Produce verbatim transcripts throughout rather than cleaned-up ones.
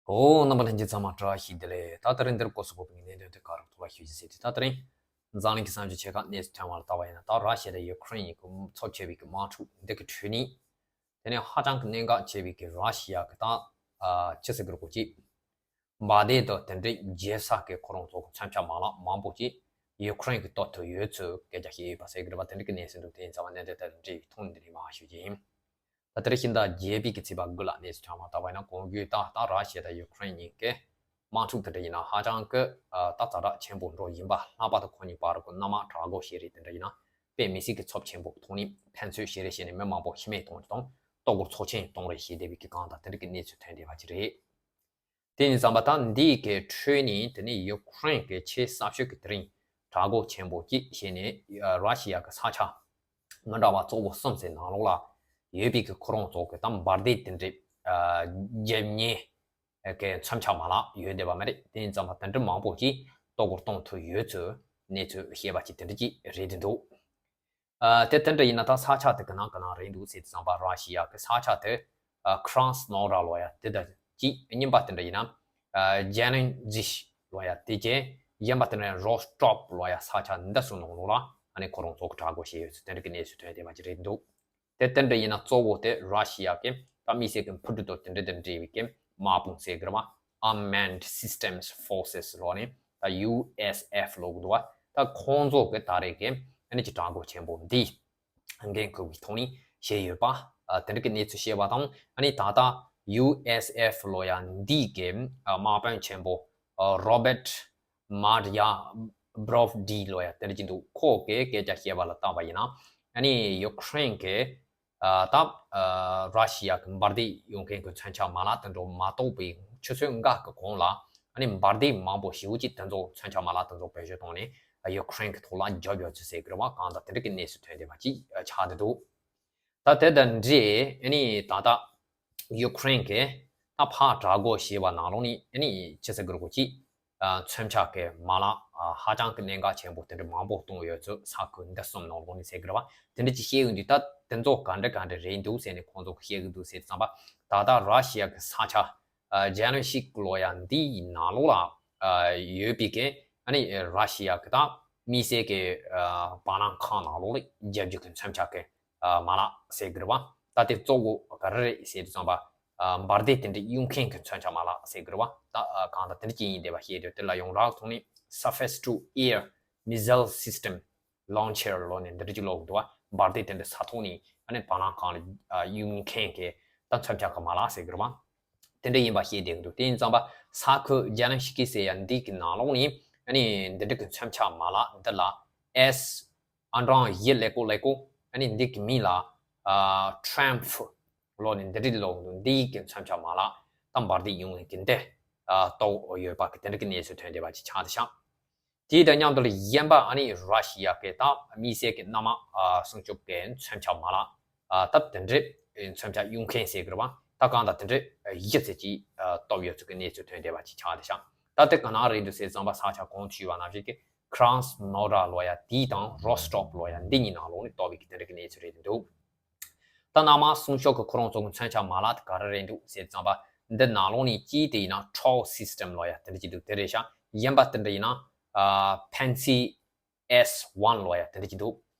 ཨོ། རྣམ་པ་ལྷན་རྒྱས་ཚང་མ་བཀྲ་ཤིས་བདེ་ལེགས། ད་དེ་རིང་འདིར་སྐོར་སུ་བབས་པའི་གནད་དོན་དེ་ག་རང་ཐོག་ལ་ཞུ་རྒྱུ་ཟེར་དུས། ད་དེ་རིང་འཛམ་གླིང་གི་གསར་འགྱུར་ཆེ་ཁག་གནས་ཚུལ་ཐོན་པ་ལ་བལྟས་པ་ཡིན་ན། ད་ར་ཤི་ཡ་དང་ཡུ་ཁུ་རེན་གཉིས་ཀྱི་ཚབས་ཆེ་བའི་གི་དམག་འཁྲུག་འདི་གི་ཁྲོད་ནས། དེ་ནས་ཧ་ཅང་གི་གནད་འགག་ཆེ་བའི་གི་ར་ཤི་ཡ་གི་ད་ཨ་ཅི་ཟེར་དགོས་རེད་གོ་ཅིག་འབར་མདེལ་དང་དེ་འདྲའི་རྒྱལ་ས་གི་ཁོ་རང་ཚོ་གི་མཚོན་ཆ་མ་ལག་མང་པོ་ཅིག་ཡུ་ཁུ་རེན་གྱིས་གཏོར་ཐུབ་ཡོད་ཚུལ་སྐད་ཆ་བཤད་ཡོད་པ་ཟེར་གི་རེད་པ། དེ་འདྲ་གི་གནས་ཚུལ་འདུག་དེ་ཡིན་ཙང་བ་གནད་དོན་དེ་དང་འབྲེལ་བའི་ཐོག་ནས་འདི་ནས་མར་ཞུ་རྒྱུ་ཡིན། ད་དེ་རིང་ཕྱི་ཟླ་བརྒྱད་པའི་གི་ཚེས་པ་དགུ་ལ་གནས་ཚུལ་ཐོན་པ་ལྟར་བ་ཡིན་ན། གོང་བརྗོད་ལྟར་ད་ར་ཤི་ཡ་དང་ཡུ་ཁུ་རེན་གཉིས་ཀའི་དམག་འཁྲུག་དེ་འདྲ་ཡིན་ན་ཧ་ཅང་གི་ཨ་ད་ཛ་དྲག་ཆེན་པོ་འགྲོ་བཞིན་པ། ལྷག་པར་དུ་ཁོ་གཉིས་བར་གྱི་གནམ་དམག་དྲག་འགོག་བྱེད་རིགས་དེ་འདྲ་ཡིན་ན་དཔེ་མི་སྲིད་ཀྱི་ཚབས་ཆེན་པོ་ཐོག་ནས་ཕན་ཚུན་བྱེད་རེས་བྱས་ནས་མི་མང་པོ་ཤི་རྨས་གཏོང་རེས་དང་ལྟོ་གོས་འཚོ་ཆེན་གཏོང་རེས་བྱེད་བསྡད་པའི་གི་གང་དང་དེ་འདྲ་གི་གནས་ཚུལ་ཐོན་བསྡད་པ་ཅིག་རེད། དེ་ཡིན་ཙང་བ་ད་འདིའི་གི་ཁྲོད་ནས་དེ་ནས་ཡུ་ཁུ་རེན་གྱི་ཆེས་གསར་ཤོས་ཀྱི་དེ་རིང་དྲག་འགོག་ཆེན་པོ་གཅིག་བྱས་ནས་ཨ་ར་ཤི་ཡ་གི་ས་ཆ་མི་འདྲ་བ་གཙོ་བོ་གསུམ་ཟེར་ནང་ལོགས་ལ་ཡོད་པའི་གི་ཁོ་རང་ཚོ་གི་ད་འབར་མདེལ་དེ་འདྲའི་ཨ་རྒྱབ་གཉེར་གི་མཚོན་ཆ་མ་ལག་ཡོད་བསྡད་པ་མ་རེད། དེ་ཡིན་ཙང་བ་དེ་འདྲ་མང་པོ་ཅིག་གཏོར་རྒོལ་གཏོང་ཐུབ་ཡོད་ཚུལ་གནས་ཚུལ་བཤད་པ་ཅིག་དེ་འདྲ་ཅིག་རེད་འདུག་ཨ་དེ་དེ་འདྲ་ཡིན་ན་ད་ས་ཆ་དེ་ག་ནང་ག་ནང་རེད་འདུག་ཟེར་དུས་ཙམ་པ་ར་ཤི་ཡ་གི་ས་ཆ་དེ་ཨ་ཁྲང་སི་ནོ་ར་ལོ་ཡ་དེ་དང་གཅིག་གཉིས་པ་དེ་འདྲ་ཡིན་ན་ཨ་ཇེ་ནིང་ཛིཤ་ལོ་ཡ་དེ་བཅས། གཞན་པ་དེ་འདྲ་རོ་སི་ཊོབ་ལོ་ཡ་ས་ཆ་འདི་ཚོ་ནང་ལོགས་ལ་ཨ་ནི་ཁོ་རང་ཚོ་གི་དྲག་རྒོལ་བྱས་ཡོད་ཚུལ་དེ་འདྲ་གི་གནས་ཚུལ་ཐོན་བསྡད་པ་ཅིག་རེད་འདུག་དེ་དེ་འདྲ་ཡིན་ན་གཙོ་བོ་དེ་ར་ཤི་ཡ་གི་ད་དམིགས་བསལ་གྱི་འཕུར་གྲུ་དང་དེ་འདྲ་དང་འབྲེལ་བའི་གི་དམག་དཔུང་ཟེར་གི་རེད་བ། Unmanned Systems Forces ལོ་ནི་ད་ཡུ་ཨེས་ཨེཕ་ལོ་གི་འདུག་བ། ད་ཁོང་ཚོ་གི་ད་རེས་གི་ཨ་ནི་ཅིག་དྲག་རྒོལ་ཆེན་པོ་འདི་འགན་འཁུར་བའི་ཐོག་ནས་བྱས་ཡོད་པ། ཨ་དེ་འདྲ་གི་གནས་ཚུལ་བཤད་པ་དང་། ཨ་ནི་ད་ལྟ་ཡུ་ཨེས་ཨེཕ་ལོ་ཡ་འདི་གི་ཨ་དམག་དཔོན་ཆེན་པོ་ཨ་རོ་བེར་ཊི་མར་ཡ་བྷོ་རོབ་ཌི་ལོ་ཡ་དེ་འདྲ་ཅིག་འདུག་ཁོ་གི་སྐད་ཆ་བཤད་པ་ལ་བལྟས་པ་ཡིན་ན། ཨ་ནི་ཡུ་ཁུ་རེན་གི་ཨ་ད་ཨ་ར་ཤི་ཡ་གི་འབར་མདེལ་གཡུག་མཁན་གྱི་མཚོན་ཆ་མ་ལག་དེ་འདྲ་མ་གཏོགས་པའི་ཆུ་ཚོད་འགའ་གི་གོང་ལ་ཨ་ནི་འབར་མདེལ་མང་པོ་ཞེ་པོ་ཅིག་དེ་ཚོ་མཚོན་ཆ་མ་ལག་དེ་ཚོ་བེད་སྤྱོད་བཏང་ནས་ཡུ་ཁུ་རེན་གྱི་ཐོག་ལ་བརྒྱབ་ཡོད་ཚུལ་ཟེར་གི་རེད་བ། གང་ལྟར་དེ་འདྲ་གི་གནས་ཚུལ་ཐོན་བསྡད་པ་ཅིག་ཆགས་བསྡད་འདུག་ད་དེ་དང་འབྲེལ་ཨ་ནི་ད་ལྟ་ཡུ་ཁུ་རེན་གྱིས་ད་ཕར་དྲག་རྒོལ་བྱས་པ་ནང་ལོགས་ནས་ཨ་ནི་ཅི་ཟེར་དགོས་རེད་གོ་ཅིག་ཨ་མཚོན་ཆ་གི་མ་ལག་ཨ་ཧ་ཅང་གི་གནད་འགག་ཆེན་པོ་དེ་འདྲ་མང་པོ་གཏོང་ཡོད་ཚུལ་ས་ཁུལ་འདི་གསུམ་ནང་ལོགས་ནས་ཟེར་གི་རེད་བ། དེ་འདྲ་ཅིག་བཤད་ཡོང་དུས་ད་དེ་ཚོ་ག་འདྲ་ག་འདྲ་རེད་འདུག་ཟེར་ནས་ཁོང་ཚོ་གིས་བཤད་གི་འདུག་ཟེར་དུས་ཙམ་པ། ད་ལྟ་ར་ཤི་ཡ་གི་ས་ཆ་ཨ་ཇེ་ནོ་ཤིག་ལོ་ཡ་འདི་ཡི་ནང་ལོགས་ལ་ཨ་ཡོད་པའི་གི་ཨ་ནི་ར་ཤི་ཡ་གི་ད་དམིགས་བསལ་གི་ཨ་བ་ལང་ཁང་ནང་ལོགས་ལ་རྒྱབ་རྒྱུ་གི་མཚོན་ཆ་གི་ཨ་མ་ལག་ཟེར་གི་རེད་བ། ད་དེ་གཙོ་བོ་ག་རེ་རེད་ཟེར་དུས་ཙམ་པ། ཨ་འབར་མདེལ་དེ་འདྲ་གཡུག་མཁན་གྱི་མཚོན་ཆ་མ་ལག་ཟེར་གི་རེད་བ། ད་ཨ་གང་ལྟར་དེ་འདྲ་ཅིག་ཡིན་བསྡད་པ་བཤད་དུས། དེ་ལ་ཡོངས་གྲགས་ཐོག་ནས་Surface to Air Missile System Launcher ལོ་ནས་འདི་འདྲ་ཅིག་ཀློག་གི་འདུག་བ། འབར་མདེལ་དེ་འདྲ་ས་ཐོག་ནས་ཨ་ནི་བ་ལང་ཁང་ལ་ཨ་གཡུག་མཁན་གྱི་ད་མཚོན་ཆ་གི་མ་ལག་ཟེར་གི་རེད་བ། དེ་འདྲ་ཡིན་པ་བཤད་བསྡད་ཀྱི་འདུག་དེ་ཡིན་ཙམ་པ་ས་ཁུལ་ཇེ་ནོ་ཤིག་ཟེར་ཡ་འདི་གི་ནང་ལོགས་ནས་ཨ་ནི་འདི་འདྲ་གི་མཚོན་ཆ་མ་ལག་འདི་ལ་S ཨ་འབྲིང་བཞི་ཀླད་ཀོར་ཀླད་ཀོར། ཨ་ནི་འདི་གི་མིང་ལ་ཨ་Triumph ལོ་ནས་འདི་འདྲ་ཀློག་གི་འདུག་འདི་གི་མཚོན་ཆ་མ་ལག་ད་འབར་མདེལ་གཡུག་མཁན་གྱི་འདི་ཨ་གཏོར་ཡོད་པ་གི་དེ་འདྲ་གི་གནས་ཚུལ་ཐོན་བསྡད་པ་ཅིག་ཆགས་བསྡད་ཤག་དེ་དང་མཉམ་དུ་ལ་གཞན་པ་ཨ་ནི་ར་ཤི་ཡ་གི་ད་དམིགས་བསལ་གྱི་གནམ་དམག་ཨ་སྲུང་སྐྱོབ་ཀྱི་མཚོན་ཆ་མ་ལག་ཨ་ད་དེ་འདྲའི་མཚོན་ཆ་གཡུག་མཁན་ཟེར་གི་རེད་བ། ད་གང་ལྟར་དེ་འདྲའི་གཞི་ཚད་ཀྱིས་ཨ་གཏོར་ཡོད་ཚུལ་གྱི་གནས་ཚུལ་ཐོན་བསྡད་པ་ཅིག་ཆགས་བསྡད་ཤག་ད་དེ་ག་ནང་རེད་འདུག་ཟེར་ཙམ་པ་ས་ཆ་གོང་དུ་ཞུས་པ་ནང་བཞིན་གྱི་Krasnodar ལོ་ཡ་དེ་དང་Rostov ལོ་ཡ་འདི་གཉིས་ནང་ལོགས་ནས་གཏོར་བའི་གི་དེ་འདྲ་གི་གནས་ཚུལ་རེད་འདུག་ད་གནམ་དམག་སྲུང་སྐྱོབ་ཀྱི་ཁོ་རང་ཚོ་གི་མཚོན་ཆ་མ་ལག་དེ་ག་རེ་རེད་འདུག་ཟེར་ཙམ་པ། འདི་ནང་ལོགས་ནས་གཅིག་དེ་ཡིན་ན་Tor System ལོ་ཡ་དེ་འདྲ་ཅིག་འདུག་དེ་རེད་ཤག་གཞན་པ་དེ་འདྲ་ཡིན་ན་ཨ་Pantsir S one ལོ་ཡ་དེ་འདྲ་ཅིག་འདུག་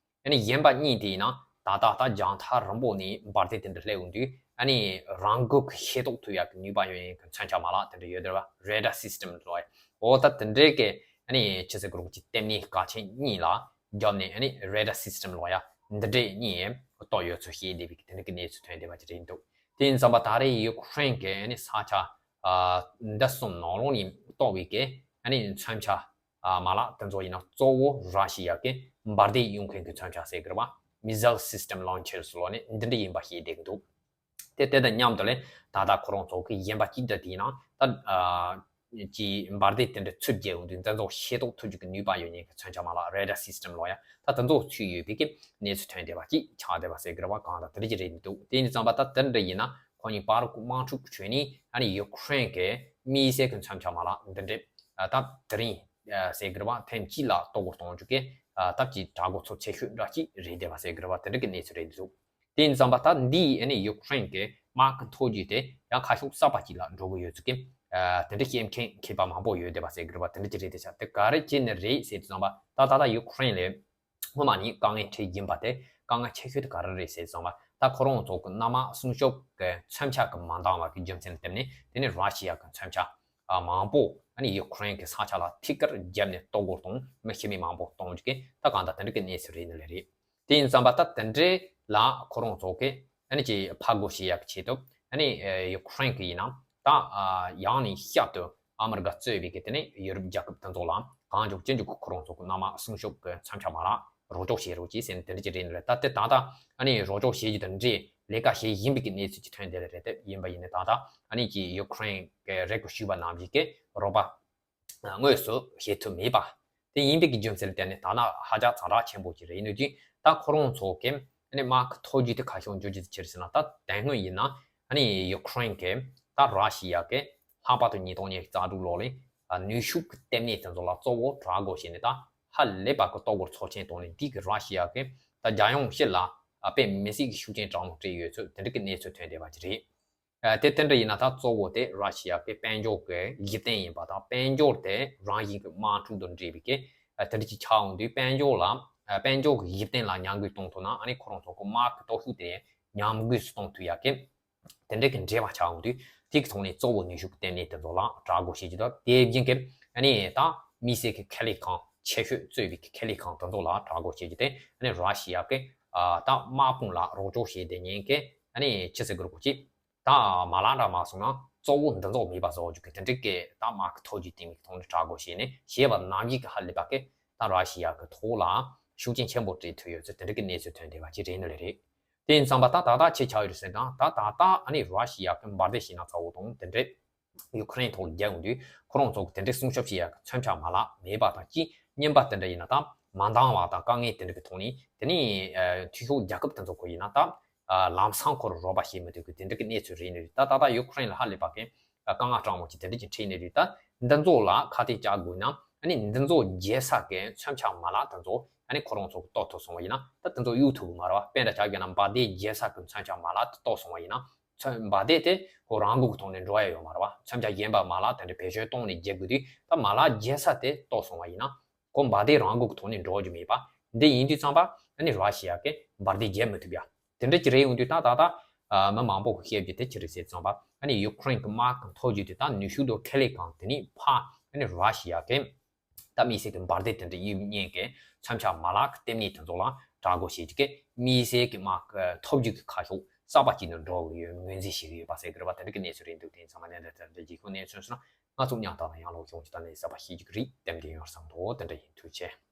ཨ་ནི་གཞན་པ་གཉིས་དེ་ཡིན་ན་ད་ལྟ་ད་རྒྱང་ཐག་རིང་པོ་ནས་འབར་མདེལ་དེ་འདྲ་སླེབས་ཡོང་དུས་ཨ་ནི་རང་འགུལ་གྱིས་ཤེས་རྟོགས་ཐུབ་ཡག་གི་ནུས་པ་ཡོད་མཁན་གྱི་མཚོན་ཆ་མ་ལག་དེ་འདྲ་ཡོད་རེད་བ། Radar System ལོ་ཡ། འོ་ད་དེ་འདྲའི་གི་ཨ་ནི་ཅི་ཟེར་དགོས་རེད་གོ་ཅིག་ལྟེ་གནས་འགག་ཆེན་གཉིས་ལ་རྒྱབ་ནས་ཨ་ནི་Radar System ལོ་ཡ་འདི་འདྲའི་གཉིས་གཏོར་ཡོད་ཚུལ་བཤད་བསྡད་པའི་གི་དེ་འདྲ་གི་གནས་ཚུལ་ཐོན་བསྡད་པ་ཅིག་རེད་འདུག་དེ་ཡིན་ཙམ་པ་ད་རེས་ཡུ་ཁུ་རེན་གྱི་ཨ་ནི་ས་ཆ་ཨ་འདི་གསུམ་ནང་ལོགས་ནས་གཏོར་བའི་གི་ཨ་ནི་མཚོན་ཆ་ཨ་མ་ལག་དེ་ཚོ་ཡིན་ན་གཙོ་བོ་ར་ཤི་ཡ་གི་འབར་མདེལ་གཡུག་མཁན་གྱི་མཚོན་ཆ་ཟེར་གི་རེད་བ། Missile System Launchers ལོ་ནི་འདི་འདྲ་ཡིན་པ་བཤད་བསྡད་ཀྱི་འདུག་དེ་དེ་དང་མཉམ་དུ་ལས་ད་ལྟ་ཁོ་རང་ཚོ་གི་གཞན་པ་གཅིག་འདྲ་དེ་ཡིན་ན་ད་ཨ་ཀྱི་འབར་མདེལ་དེ་འདྲ་ཚུར་རྒྱལ་ཡོང་དུས་འདི་ཚོ་ཤེས་རྟོགས་ཐུབ་རྒྱུ་གི་ནུས་པ་ཡོད་མཁན་གྱི་མཚོན་ཆ་མ་ལག་Radar System ལོ་ཡ་ད་དེ་ཚོ་ཚུད་ཡོད་པའི་གི་གནས་ཚུལ་ཐོན་བསྡད་པ་ཅིག་ཆགས་བསྡད་པ་ཟེར་གི་རེད་བ། གང་ལྟར་དེ་འདྲ་ཅིག་རེད་འདུག་དེ་ཡིན་ཙམ་པ་ད་དེ་འདྲ་ཡིན་ན་ཁོ་གཉིས་བར་གྱི་དམག་འཁྲུག་གི་ཁྲོད་ནས་ཨ་ནི་ཡུ་ཁུ་རེན་གྱི་དམིགས་བསལ་གྱི་མཚོན་ཆ་མ་ལག་འདི་འདྲ་ཨ་ད་དེ་རིང་ཨ་ཟེར་གི་རེད་བ། ཐེངས་གཅིག་ལ་གཏོར་རྒོལ་གཏོང་རྒྱུ་གི་ཨ་སྟབས་ཀྱིས་དྲག་རྒོལ་ཚོ་ཆེ་ཤོས་འདྲ་ཅིག་རེད་བསྡད་པ་ཟེར་གི་རེད་བ། དེ་འདྲ་གི་གནས་ཚུལ་རེད་འདུག་དེ་ཡིན་ཙམ་པ་ད་འདིའི་ཨ་ནི་ཡུ་ཁུ་རེན་གྱི་དམག་གི་མཐོ་རྒྱུགས་དེ་ཡང་ཁ་ཕྱོགས་གསར་པ་ཅིག་ལ་འགྲོ་གི་ཡོད་ཚུལ་གྱི་ དེ་འདྲ་བཤད་མཁན་མཁས་པ་མང་པོ་ཡོད་བསྡད་པ་ཟེར་གི་རེད་པ། དེ་འདྲ་ཅིག་རེད་དེ་ཆ་དེ་ག་རེ་བྱས་ནས་རེད་ཟེར་དུས་ཙམ་པ་ད་ད་ལྟ་ཡུ་ཁུ་རེན་ལ་སྔོན་མ་ནས་དཀའ་ངལ་འཕྲད་བཞིན་པ་དེ་དཀའ་ངལ་ཆེ་ཤོས་དེ་ག་རེ་རེད་ཟེར་དུས་ཙམ་པ་ད་ཁོ་རང་ཚོ་གི་གནམ་དམག་སྲུང་སྐྱོབ་ཀྱི་མཚོན་ཆ་གི་མ་འདང་བ་གི་རྒྱུ་མཚན་ལ་བརྟེན་ནས་དེ་ནས་ར་ཤི་ཡ་གི་མཚོན་ཆ་མང་པོ་ཨ་ནི་ཡུ་ཁུ་རེན་གི་ས་ཆ་ལ་ཐད་ཀར་བརྒྱབ་ནས་གཏོར་རྒོལ་དང་མི་ཤི་རྨས་མང་པོ་གཏོང་རྒྱུ་གི་ད་གང་ལྟར་དེ་འདྲ་གི་གནས་ཚུལ་རེད་ནི་ལས་རེད། དེ་ཡིན་ཙམ་པ་ད་དེ་འདྲའི་ལ་ཁོ་རང་ཚོ་གི་ཨ་ནི་ཅིག་ཕར་རྒོལ་བྱེད་ཡག་གི་ཆེད་དུ་ཨ་ནི་ཡུ་ཁུ་རེན་གི་ཡིན་ན་ད་ཡང་ནས་བསྐྱར་དུ་ཨ་མི་རི་ཀ་གཙོས་པའི་གི་དེ་ནས་ཡུ་རོབ་རྒྱལ་ཁབ་དེ་ཚོ་ལ་གང་མགྱོགས་ཅི་མགྱོགས་ཀྱི་ཁོ་རང་ཚོ་གི་གནམ་དམག་སྲུང་སྐྱོབ་ཀྱི་མཚོན་ཆ་མ་ལག་རོགས་སྐྱོར་བྱེད་རོགས་གྱིས་ཟེར་ནས་དེ་འདྲ་ཅིག་རེད་ནི་རེད། ད་དེ་ད་ལྟ་ཨ་ནི་རོགས་སྐྱོར་བྱེད་རྒྱུ་དང་འབྲེལ་ལས་ཀ་བྱེད་བཞིན་པའི་གི་གནས་ཚུལ་ཅིག་ཐོན་བསྡད་ལ་རེད། དེ་ཡིན་པ་ཡིན་ནའི་ད་ལྟ་ཨ་ནི་ཅིག་ཡུ་ཁུ་རེན་གི་རེ་སྐུལ་ཞུས་པ་ནང་བཞིན་གི་རོགས་པ་དངོས་སུ་བྱེད་ཐུབ་མེད་པ། དེ་ཡིན་པའི་གི་རྒྱུ་མཚན་ལ་བརྟེན་ནས་ད་ནི་ཧ་ཅང་ཛ་དྲག་ཆེན་པོ་ཅིག་རེད། ཡིན་དུས་ཀྱི་ད་ཁོ་རང་ཚོ་གི་ཨ་ནི་དམག་གི་མཐོ་རྒྱུགས་དེ་ག་ཤོག་འཇོག་རྒྱུ་དེ་ཕྱིར་ཟེར་ན་ད་དེ་སྔོན་ཡིན་ན་ཨ་ནི་ཡུ་ཁུ་རེན་གི་ད་ར་ཤི་ཡ་གི་ལྷག་པར་དུ་ཉིས་སྟོང་ཉི་ཤུ་རྩ་དྲུག་ལོ་ལ་ནུས་ཤུགས་ཀྱི་ལྟེ་གནས་དེ་ཚོ་ལ་གཙོ་བོ་དྲག་རྒོལ་བྱས་ནས་ད་ཧ་ལས་པ་གི་གཏོར་རྒོལ་ཚོགས་ཆེན་བཏང་ནས་འདི་གི་ར་ཤི་ཡ་གི་ད་རྒྱལ་ཡོངས་སྤྱི་ལ་དཔེ་མི་སྲིད་ཀྱི་ཤུགས་རྐྱེན་དྲག་མོ་སྤྲད་ཡོད་ཚུལ་དེ་འདྲ་གི་གནས་ཚུལ་ཐོན་བསྡད་པ་ཅིག་རེད། ཨ་དེ་དེ་འདྲ་ཡིན་ན་ད་གཙོ་བོ་དེ་ར་ཤི་ཡ་གི་དཔལ་འབྱོར་གྱི་གཞི་རྟེན་ཡིན་པ་དང་དཔལ་འབྱོར་དེ་རང་བཞིན་གྱི་དམག་འཁྲུག་དང་འབྲེལ་བའི་གི་ཨ་དེ་འདྲ་ཅིག་ཆགས་འོང་དུས་དཔལ་འབྱོར་ལ་ཨ་དཔལ་འབྱོར་གྱི་གཞི་རྟེན་ལ་ཉམས་རྒུད་གཏོང་ཐུབ་ན་ཨ་ནི་ཁོ་རང་ཚོ་གི་དམག་གི་སྟོབས་ཤུགས་དེ་ཉམས་རྒུད་སུ་གཏོང་ཐུབ་ཡ་གི་དེ་འདྲ་གི་འབྲེལ་བ་ཆགས་འོང་དུས་དེ་གི་ཐོག་ནས་གཙོ་བོ་ནུས་ཤུགས་ཀྱི་ལྟེ་གནས་དེ་ཚོ་ལ་དྲག་རྒོལ་བྱེད་རྒྱུ་དང་དེ་བཞིན་གི་ཨ་ནི་ད་དམིགས་བསལ་གྱི་ཁེ་ལས་ཁང་ཆེ་ཤོས་གཙོས་པའི་གི་ཁེ་ལས་ཁང་དེ་ཚོ་ལ་དྲག་རྒོལ་བྱེད་རྒྱུ་དེ་ཨ་ནི་ར་ཤི་ཡ་གི་ཨ་ད་དམག་དཔུང་ལ་རོགས་སྐྱོར་བྱེད་བསྡད་མཁན་གི་ཨ་ནི་ཅི་ཟེར་དགོས་རེད་གོ་ཅི། ད་མ་ལག་འདྲ་མ་སོང་ན་གཙོ་བོ་འདི་ཚོ་མེད་པ་བཟོ་རྒྱུ་གི་དེ་འདྲ་གི་ད་དམག་གི་མཐོ་རྒྱུགས་སྟེང་གི་ཐོག་ནས་དྲག་རྒོལ་བྱས་ནས་བྱས་པ་ནམ་ཞིག་གི་ཧ་ལས་པ་གི་ད་ར་ཤི་ཡ་གི་ཐོག་ལ་ཤུགས་རྐྱེན་ཆེན་པོ་སྤྲད་ཐུབ་ཡོད་ཚུལ་དེ་འདྲ་གི་གནས་ཚུལ་ཐོན་བསྡད་པ་ཅིག་རེད་ནི་ལས་རེད། དེ་ཡིན་ཙང་པ་ད་ད་ལྟ་ཆེ་ཆགས་ཡོད་རེད་ཟེར་དང་ད་ད་ལྟ་ཨ་ནི་ར་ཤི་ཡ་གི་འབར་མདེལ་ཞིག་ན་ཚ་བོ་དང་དེ་འདྲས་ཡུ་ཁུ་རེན་ཐོག་ལ་རྒྱག་ཡོང་དུས་ཁོ་རང་ཚོ་གི་དེ་འདྲས་སྲུང་སྐྱོབ་བྱེད་ཡ་གི་མཚོན་ཆ་མ་ལག་མེད་པ་དང་གཅིག་གཉིས་པ་དེ་འདྲ་ཡིན་ན་ད་མ་འདང་བ་དང་དཀའ་ངལ་དེ་འདྲ་གི་ཐོག་ནས་དེ་ནས་འཐུས་ཤོར་རྒྱལ་ཁབ་དེ་ཚོ་གི་ཡིན་ན་ད་ལམ་སང་ཁོར་རོགས་པ་བྱེད་མི་ཐུབ་གི་དེ་འདྲ་གི་གནས་ཚུལ་རེད་ནི་རེད། ད་ད་ལྟ་ཡུ་ཁུ་རེན་ལ་ཧ་ལས་པ་གི་དཀའ་ངལ་སྤྲང་མོ་ཅིག་དེ་འདྲ་ཅིག་འཕྲད་ནི་རེད། ད་འདི་ཚོ་ལ་ཁ་གཏད་བཅག་དགོས་ན་ཨ་ནི་འདི་ཚོ་རྒྱལ་ས་གི་མཚོན་ཆ་མ་ལག་དེ་ཚོ་ཨ་ནི་ཁོ་རང་ཚོ་གི་གཏོར་ཐུབ་སོང་བ་ཡིན་ན་ད་དེ་ཚོ་གཡུག་ཐུབ་གི་མ་རེད་བ། དཔེ་འདྲ་ཆགས་ཀྱི་ན་འབར་མདེལ་རྒྱལ་ས་གི་མཚོན་ཆ་མ་ལག་དེ་གཏོར་སོང་བ་ཡིན་ན་མཚོན་འབར་མདེལ་དེ་ཁོ་རང་འགུལ་གི་ཐོག་ནས་འགྲོ་ཡ་ཡོད་མ་རེད་བ། མཚོན་ཆ་གཞན་པ་མ་ལག་དེ་འདྲ་བེད་སྤྱོད་གཏོང་ནས་རྒྱག་དགོས་དུས་ད་མ་ལག་རྒྱལ་ས་དེ་གཏོར་སོང་བ་ཡིན་ན་ཁོ་འབར་མདེལ་རང་འགུལ་གི་ཐོག་ནས་འགྲོ་རྒྱུ་མེད་པ། འདི་ཡིན་དུས་ཙམ་པ་ཨ་ནི་ར་ཤི་ཡ་གི་འབར་མདེལ་རྒྱལ་མི་ཐུབ་ཡ། དེ་འདྲ་ཅིག་རེད་ཡོང་དུས་ད་ད་ད་མི་མང་པོ་གི་བཤད་རྒྱུ་དེ་ཅི་རེད་ཟེར་ཙམ་པ་ཨ་ནི་ཡུ་ཁུ་རེན་གི་དམག་གི་མཐོ་རྒྱུགས་དེ་ད་ནུས་ཤུགས་དང་ཁེ་ལས་ཁང་དེ་ནི་ཕ་ཨ་ནི་ར་ཤི་ཡ་གི་ད་དམིགས་བསལ་གི་འབར་མདེལ་དེ་འདྲ་གཡུག་མཁན་གི་མཚོན་ཆ་མ་ལག་གི་ལྟེ་གནས་དེ་ཚོ་ལ་དྲག་རྒོལ་བྱེད་རྒྱུ་གི་དམིགས་བསལ་གི་དམག་གི་མཐོ་རྒྱུགས་གི་ཁ་ཕྱོགས་གསར་པ་ཅིག་ནང་འགྲོ་གི་ཡོད་ངོས་འཛིན་བྱེད་གི་ཡོད་པ་ཟེར་གི་རེད་པ། དེ་འདྲ་གི་གནས་ཚུལ་རེད་འདུག་དེ་ཡིན་ཙང་མ་ནས་འདྲ་འདྲ་འདྲ་གི་ཁོ་གནས་ཚུལ་སོང་ན་ང་ཚོ་མཉམ་དུ་ཡང་ལོག་ཡོང་ཅིག་ད་ནས་གསར་པ་ཤེས་རྒྱུ་གི་རེད། དེ་འདྲ་ཡོང་བསམ་འདུག་དེ་འདྲ་ཡིན། ཐུགས་རྗེ་ཆེ།